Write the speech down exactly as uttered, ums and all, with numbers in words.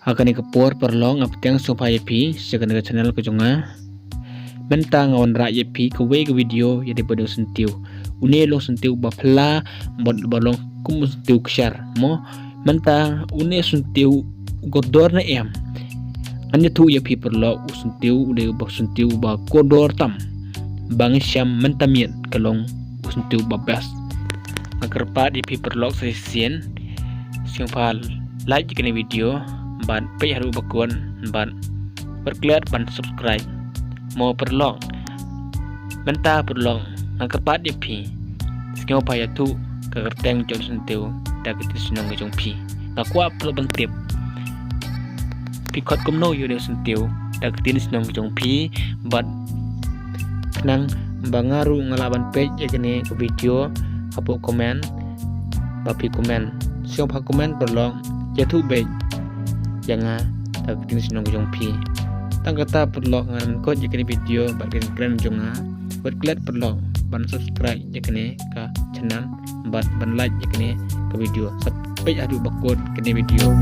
Ha kane ka por paralok nga pdiang sngewbha ïa phi sha kane ka channel ka jong nga. Mynta nga wanrah ïa phi kawei ka video ïa dei bad u syntiew. Une u long syntiew uba phylla bad uba long kum u syntiew kshaid mo. Mynta une u syntiew u kordor ne em? Ngan ïathuh ïa phi paralok, u syntiew u dei uba syntiew uba kordor tam. Ba ngi shem mynta miet ka long u syntiew uba best. Nga kyrpad ïa phi paralok sa shisien, sngewbha like ïa kane video bad peit haduh ba kut bad wat klet ban subscribe mo paralok. Mynta paralok nga kyrpad ïa phi, sngewbha ïathuh ka kyrteng jong u syntiew da ka ktien shnong ka jong phi. Nga kwah paralok ban tip phi khot kumno ïa une u syntiew da ka ktien shnong ka jong phi, bad khnang ba nga ruh nga lah ban peit ïa kane ka video hapoh comment. Ba phi comment, sngewbha comment paralok, ïathuh beit ïa nga da ka ktien shnong ka jong phi. Tang kata paralok, ngan pynkut ïa kane video bad kane ka kren jong nga. Wat klet paralok ban subscribe ïa kane ka channel bad ban like ïa kane ka video. Sa peit haduh ba kut kane video.